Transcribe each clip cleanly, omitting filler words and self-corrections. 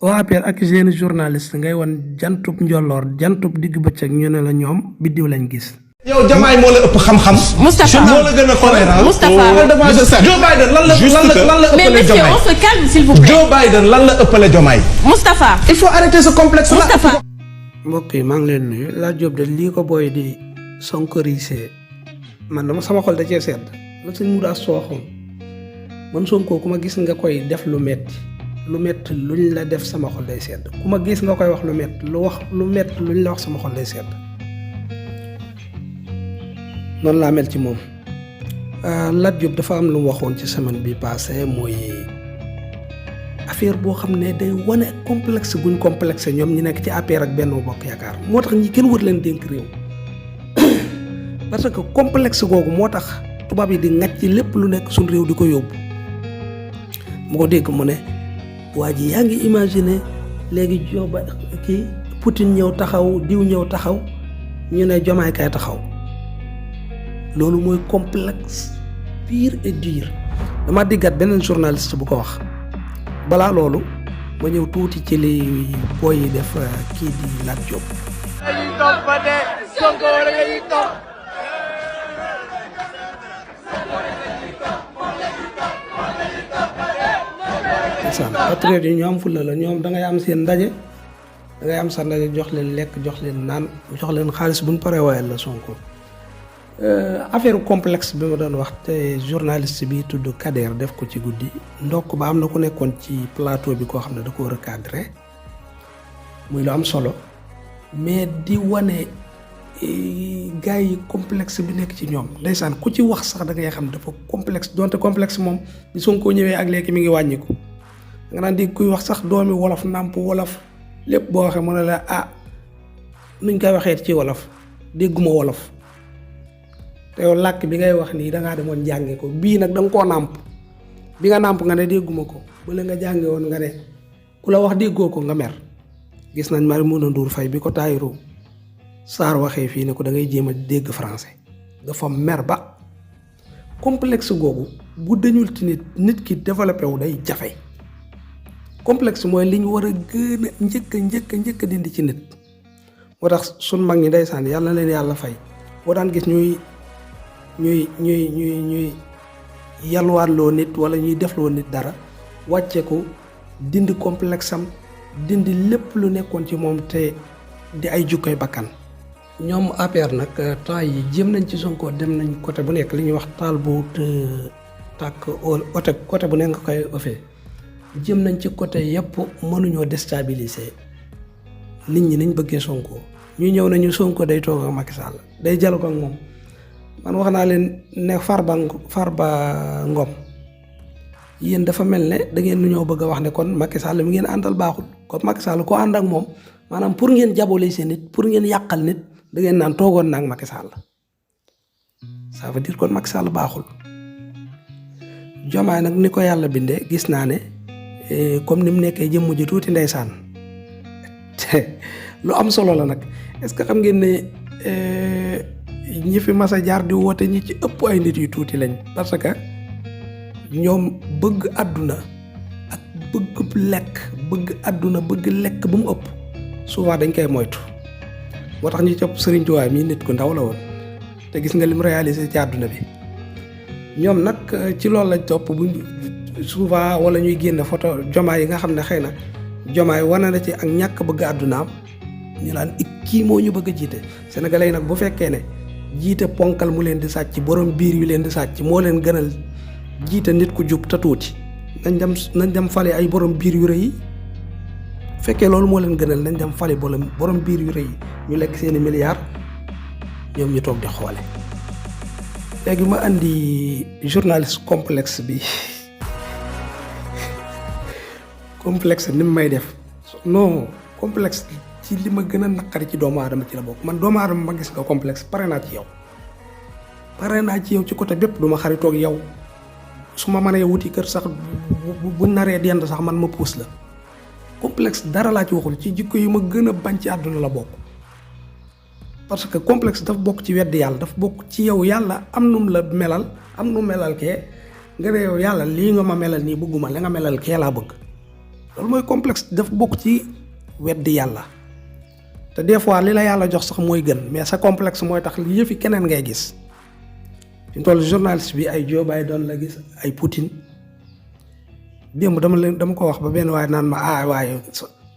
waa APR ak seeni journaliste ngay wan jantub njolloor jantub digg bëccëg ñu ne la ñoom biddiw lañ gis. yow Diomaye moo la ëpp xam-xam. Moustapha moo la gën a cohérent. Moustapha Joe Biden lan la mais ëppale monsieur Diomaye. on se calme s'il vous plaît. Joe Biden lan la ëppale Diomaye. Moustapha il faut arrêter ce complexe là. Moustapha mbokk yi maa ngi leen nuyu laa Jóob de lii ko booy di sonkorisé man dama sama xol da cee sedd la sëñ mu daa sooxoon man Sonko ku ma gis nga koy def lu metti luñ la def sama xol day sedd ku ma gis nga koy wax lu metti luñ la wax sama xol day sedd noonu laa mel ci moom. Lat Diop dafa am lu mu waxoon ci semaine bi passé mooy affaire boo xam ne day wane complexe guñ complexe ñoom ñi nekk ci APR ak Benno Bokk Yaakaar moo tax ñi kenn wër leen dénk réew parce que complexe googu moo tax tubaab yi di ŋàcc ci lépp lu nekk suñ réew di ko yóbbu mu ko dégg mu ne waa ji yaa ngi imaginer léegi kii Poutine ñëw taxaw diw ñëw taxaw ñu ne Diomaye kay taxaw loolu mooy complexe pur et dur dama diggat beneen journaliste bu ko wax balaa loolu ma ñëw tuuti ci li booy yi def kii di Lat Diop. patriote yi ñoo am fulla la ñoom da ngay am seen ndaje da ngay am sa ndaje jox leen lekk jox leen naan jox leen xaalis bu ñu paree waayal la Sonko. affaire complexe bi ma doon wax te journaliste bi tudd Kader def ko ci guddi ndokk ba am na ku nekkoon ci plateau bi koo xam ne da koo recadré muy lu am solo mais di wane gars yi complexe bi nekk ci ñoom ndeysaan ku ci wax sax da ngay xam dafa complexe donte complexe moom bi Sonko ñëwee ak léegi mi ngi wàññiku nga naan di kuy wax sax doomi wolof nàmp wolof lépp boo waxee mu ne la nuñ koy waxee ci wolof dégguma wolof. te yow làkk bi ngay wax nii dangaa demoon jànge ko bii nag da nga koo nàmp bi nga nàmp nga ne dégguma ko bala nga jànge woon nga ne ku la wax déggoo ko nga mer gis nañ Maimouna Ndour Faye bi ko Tahirou Sarr waxee fii ne ko da ngay jéem a dégg français dafa mer ba complexe googu bu dañul ci nit ki développé wu day jafe complexe mooy li ñu war a gën a njëkk dindi ci nit moo tax sun mag ñi ndeysaan yàlla na leen yàlla fay boo daan gis ñuy yalwaanloo nit wala ñuy defloo nit dara wàcce ko dindi complexe am dindi lépp lu nekkoon ci moom te di ay jukkoy bakkan ñoom APR nag temps yi jéem nañ ci Sonko dem nañ côté bu nekk li ñuy wax taal bu tàkk côté bu nekk nga koy ëffee jéem nañ ci côté yëpp mënuñoo déstabiliser nit ñi nañ bëggee Sonko ñu ñëw nañu Sonko day toog ak Macky Sall day jalo ko ak moom man wax naa leen ne Farba Ngom yéen dafa mel ne da ngeen nu ñoo bëgg a wax ne kon Macky Sall mi ngeen àndal baaxul kon Macky Sall ko ànd ak moom maanaam pour ngeen jabole seen nit pour ngeen yàqal nit da ngeen naan toogoon na ak Macky Sall ça veut dire kon Macky Sall baaxul. Diomaye nag ni ko yàlla bindee gis naa ne comme ni mu nekkee jëmm ji tuuti ndeysaan te lu am solo la nag est-ce que xam ngeen ne ñi fi mas a jaar di woote ñi ci ëpp ay nit yu tuuti lañ parce que ñoom bëgg àdduna ak bëgg àdduna bëgg lekk ba mu ëpp souvent dañ koy moytu moo tax ñu cëpp Serigne Touba mii nit ku ndaw la woon te gis nga lim réalisé ci àdduna bi ñoom nag ci loolu lañ topp bu souvent wala ñuy génn photo Diomaye yi nga xam ne xëy na Diomaye wane na ci ak ñàkk bëgg àddunaam ñu naan kii moo ñu bëgg a jiite sénégalais yi nag bu fekkee ne jiite ponkal mu leen di sàcc borom biir yu leen di sàcc moo leen gënal jiite nit ku jub te tuuti nañ dem fale ay borom biir yu rëy yi fekkee loolu moo leen gënal nañ dem fale borom biir yu rëy yi ñu lekk seeni milliards ñoom ñu toog di xoole léegi ma andi journaliste complexe bi complexe ni mu may def non complexe ci li ma gën a naqari ci doomu aadama ci la bokk man doomu aadama ma gis nga complexe pare naa ci yow ci côté bépp du ma xaritoog yow su ma mënee wuti kër sax bu naree dend sax man ma puus la complexe dara laa ci waxul ci jikko yi ma gën a bañ ci àdduna la bokk parce que complexe dafa bokk ci weddi yàlla dafa bokk ci yow yàlla am num la melal am nu melal kee nga ne yow yàlla lii nga ma melal nii bëgguma la nga melal kee laa bëgg loolu mooy complexe daf bokk ci weddi yàlla te des fois li la yàlla jox sax mooy gën mais sa complexe mooy tax li yëfi keneen ngay gis fi mu toll journaliste bi ay Joe Biden la gis ay Poutine démb dama ko wax ba benn waaye naan ma waaye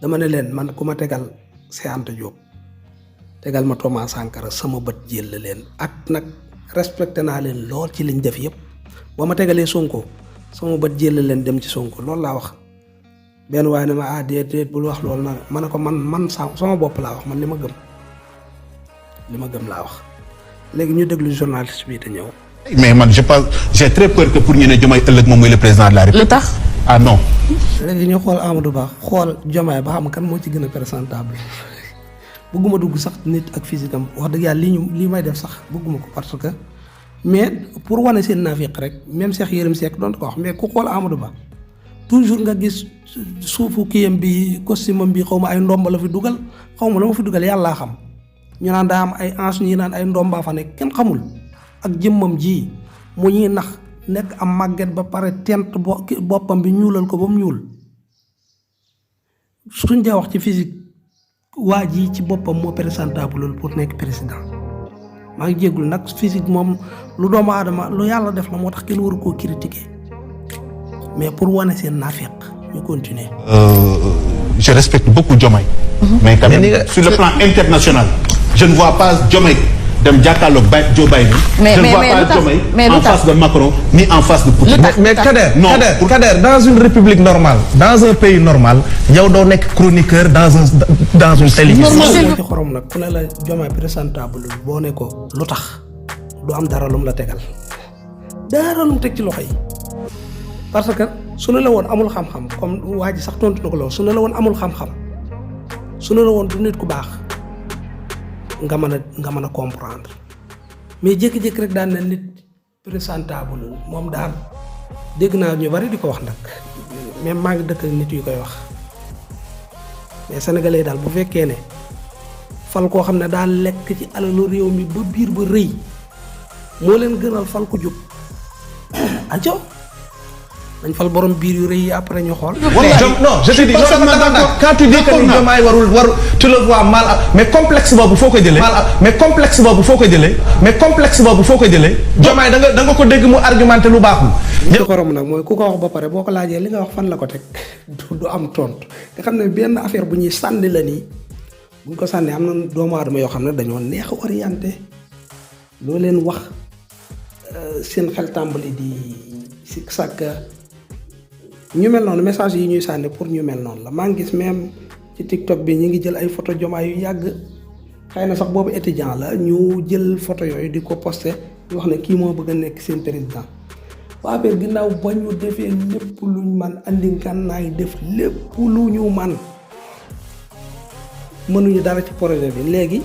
dama ne leen man ku ma tegal Cheikh Anta Diop tegal ma Thomas Sankara sama bët jël leen ak nag respecté naa leen lool ci liñ def yëpp ba ma tegalee Sonko sama bët jël leen dem ci Sonko loolu laa wax benn waaye ne ma déet bul wax loolu na ma ne ko man sama bopp laa wax man li ma gëm laa wax léegi ñu déglu journaliste bi te ñëw. mais man j'ai très peur que pour ñu ne Diomaye ëllëg moom mooy le président de la République. lu tax. ah non. léegi ñu xool Amadou Ba xool Diomaye ba xam kan moo ci gën a présentable bëgguma dugg sax nit ak physique am wax dëgg yàlla lii may def sax bëgguma ko parce que mais pour wane seen naafiq rek même Cheikh Yérim Seck doon ko wax mais ku xool Amadou Ba toujours nga gis suufu kiyam bi costume am bi xaw ma ay ndomba la fi dugal xaw ma la ma fi dugal yàllaa xam ñu naan daa am ay ange ñi naan ay ndombaa fa nekk kenn xamul ak jëmmam ji mu ñuy nax nekk am màgget ba pare tent boppam bi ñuulal ko ba mu ñuul suñ dee wax ci physique waa ji ci boppam moo présentable loolu pour nekk président maa ngi jéggul nag physique moom lu doomu aadama lu yàlla def la moo tax kenn waru koo critiquer mais pour wane seen naafeq ñu continuer. Je respecte beaucoup Diomaye. Mais quand même sur le plan international je ne vois pas Diomaye dem jàkkaarloog Joe Biden. Je ne vois pas Diomaye en face de Macron ni en face de Poutine. mais Kader dans une république normale dans un pays normal yow doo nekk chroniqueur dans une télévision. ci xorom nag ku ne la Diomaye présentable boo ne ko lu tax du am dara lu mu la tegal dara lu mu teg ci loxo yi parce que su ne la woon amul xam-xam comme waa ji sax tontu na ko lool su ne la woon amul xam-xam su ne la woon du nit ku baax nga mën a comprendre mais jékki-jékki rek daan na nit présentable moom daal dégg naa ñu bari di ko wax nag même maa ngi dëkk ak nit yu koy wax mais sénégalais daal bu fekkee ne fal koo xam ne daal lekk ci alalu réew mi ba biir ba rëy moo leen gënal fal ko jub aco dañ fal borom biir yu rëy yi après ñu xool. non je te dis quand tu dis que ni Diomaye warul tu le vois mal mais complexe boobu foo ko jëlee. mais complexe boobu foo ko jëlee. Diomaye da nga ko dégg mu argumenté lu baaxul. li xorom nag mooy ku ko wax ba pare boo ko laajee li nga wax fan la ko teg du am tontu nga xam ne benn affaire bu ñuy sànni la nii buñ ko sànni am na doomu aadama yoo xam ne dañoo neex a orienté loo leen wax seen xel tàmbali di si sàkk. ñu mel noonu message yi ñuy sànni pour ñu mel noonu la maa ngi gis même ci TikTok bi ñu ngi jël ay photo Diomaye yu yàgg xëy na sax boobu étudiant la ñu jël photo yooyu di ko posté di wax ne kii moo bëgg a nekk seen président waa per ginnaaw ba ñu defee lépp luñ man andi ngànnaay def lépp lu ñu man mënuñu dara ci projet bi léegi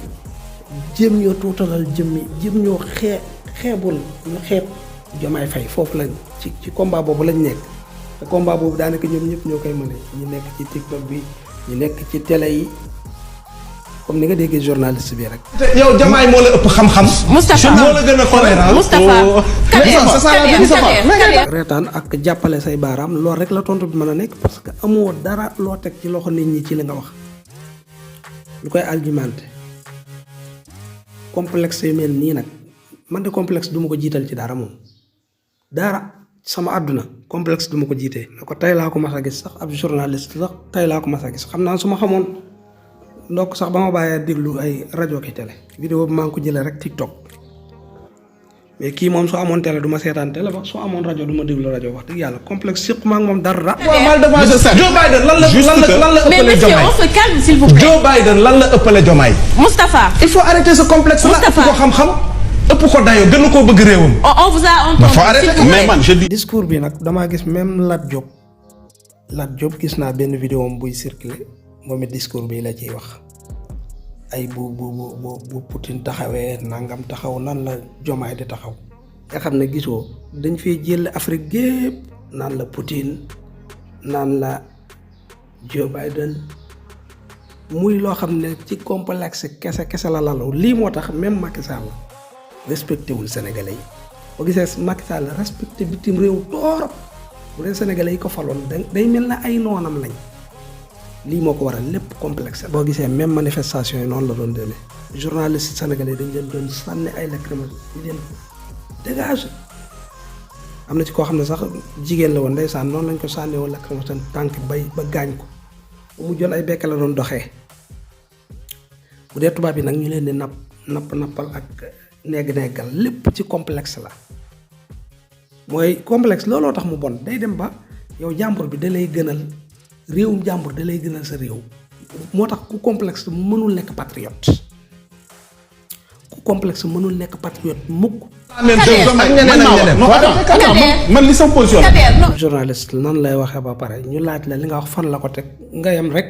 jéem ñoo tuutalal jéem ñoo xeebul ñu xeeb Diomaye Faye foofu lañ ci combat boobu lañ nekk te combat boobu daanaka ñoom ñëpp ñoo koy mëne ñu nekk ci TikTok bi ñu nekk ci télé yi comme ni nga déggee journaliste bi rek. yow Diomaye moo la ëpp xam-xam. Moustapha moo la gën a cohérent. Moustapha reetaan ak jàppale say baaraam loolu rek la tontu bi mën a nekk parce que amoo dara loo teg ci loxo nit ñi ci li nga wax lu koy argumenté complexe yu mel nii nag man de complexe du ma ko jiital ci dara moom dara. sama àdduna complexe du ma ko jiitee ne ko tey laa ko mas a gis sax ab journaliste sax tey laa ko mas a gis xam naa su ma xamoon ndokk sax ba ma bàyyee déglu ay rajo ki télé vidéo bi maa ngi ko jëlee rek TikTok mais kii moom su amoon télé du ma seetaan télé ba su amoon rajo du ma déglu rajo wax dëgg yàlla complexe surtout maa ngi moom dara. Joe Biden lan la ëppale mais monsieur on se calme s'il vous plaît. Joe Biden lan la ëppale Diomaye. Moustapha. il faut arrêter ce complexe là. Moustapha ko xam-xam. ëpp ko dayoo gën koo bëgg réewam. on vous a entendu. mais man je dis. discours bi nag damaa gis même Lat Diop gis naa benn vidéo am buy circuler moom it discours bi la ciy wax ay bu Poutine taxawee nangam taxaw nan la Diomaye di taxaw nga xam ne gisoo dañ fee jël Afrique gépp naan la Poutine naan la Joe Biden muy loo xam ne ci complexe kese la lalu lii moo tax même Macky Sall respecté wul Sénégalais yi boo gisee Macky Sall respecté bitim réew torop bu dee Sénégalais yi ko faloon day mel na ay noonam lañ lii moo ko waral lépp complexe. boo gisee même manifestation yi noonu la doon demee journaliste sénégalais dañ leen doon sànni ay lacrymogène di leen dégage. am na ci koo xam ne sax jigéen la woon ndeysaan noonu lañ ko sànni woon lacrymogène tànk bay ba gaañ ko mu jël ay bekk la doon doxee. bu dee tubaab yi nag ñu leen di nappal ak neggal lépp ci complexe la mooy complexe looloo tax mu bon day dem ba yow jàmbur bi da lay gënal réewum jàmbur da lay gënal sa réew moo tax ku complexe mënul nekk patriote mukk. man li sama position la. journaliste nan lay waxee ba pare ñu laaj la li nga wax fan la ko teg nga yem rek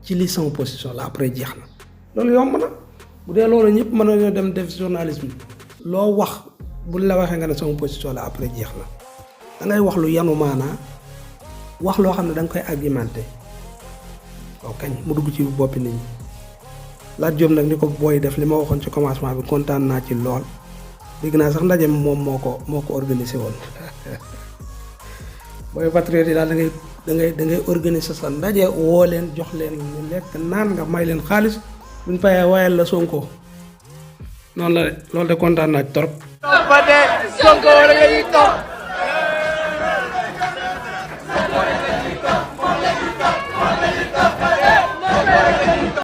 ci li sama position la après jeex na loolu yomb na bu dee loolu ñëpp mën nañoo dem def journalisme loo wax buñ la waxee nga ne sama position la après jeex na da ngay wax lu yanu maanaa wax loo xam ne da nga koy argumenté waaw kañ mu dugg ci boppi nit ñi laaj jom nag ni ko booy def li ma waxoon ci commencement bi kontaan naa ci lool dégg naa sax ndaje moom moo ko organisé woon booy patriote yi daal da ngay organiser sa ndaje woo leen jox leen ñu lekk naan nga may leen xaalis buñ payee wayal la Sonko noonu la de loolu de kontaan naa ci trop.